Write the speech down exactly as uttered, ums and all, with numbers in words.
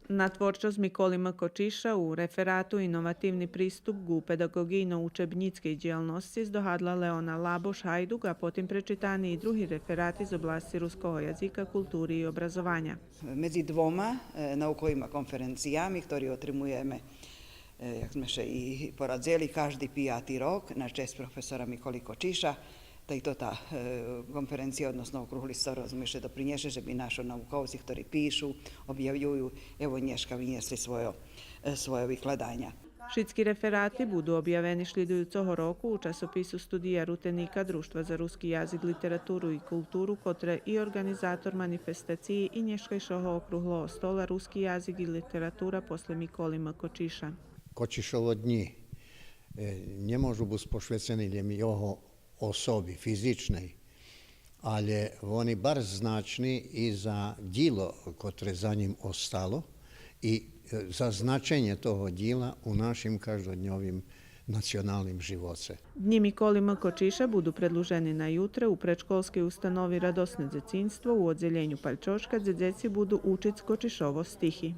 На творчосц Миколи М. Кочиша у реферату „Иновативни приступ ґу педаґоґийно-учебнїцкей дїялносци” здогадла Леона Лабош-Гайдук, а потим пречитани и други реферати з обласци руского язика, култури и образованя. Медзи двома, е, науковима конференциями, хтори отримуєме, е, як зме ше и порадзели, кажди пияти рок на чесц професора Миколи Кочиша, та и тота, е, конференция, односно округли стол, розуми ше, допринєше же би нашо науковци, хтори пишу, обявюю, ево, нєшка винєсли свойо, е, свойо викладаня. Шицки реферати буду обявени шлїдуюцого року у часопису „Студия рутеника” Дружтва за руски язик, литературу и културу, котре и орґанизатор манифестациї и нєшкайшого округлого стола „Руски язик и литература после Миколи М. Кочиша”. Кочишово днї, е, нє можу буц пошвецени лєм його особи физичней, алє вони барз значни и за дїло котре за нїм остало и, е, за значенє того дїла у нашим каждодньовим националним живоце. Днї Миколи М. Кочиша буду предлужени на ютре у Предшколскей установи „Радосне дзецинство” у оддзелєню Пальчошка, дзе дзеци буду учиц Кочишово стихи.